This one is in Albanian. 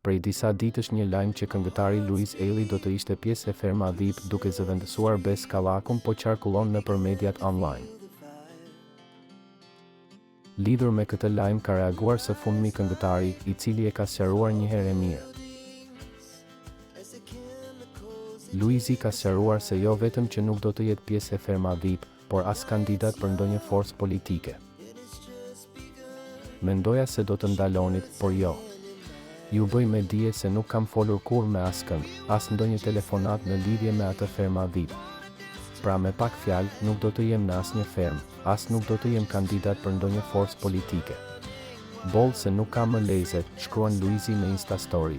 Prej disa ditësh një lajm që këngëtari Luiz Ejlli do të ishte pjesë e Ferma Vip duke zëvendësuar Bes Kallakun po qarkullon nëpër mediat online. Lidhur me këtë lajm ka reaguar së fundmi këngëtari, i cili e ka sqaruar njëherë e mirë. Luizi ka sqaruar se jo vetëm që nuk do të jetë pjesë e Ferma Vip, por as kandidat për ndonjë forcë politike. Mendoja se do të ndalonit, por jo. Ju bëj me dije se nuk kam folur kurrë me askënd, as ndonjë telefonatë në lidhje me atë Ferma Vip. Pra me pak fjalë, nuk do të jem në asnjë fermë, as nuk do të jem kandidat për ndonjë forcë politike. Boll se nuk ka më lezet, shkruan Luizi në Instastory.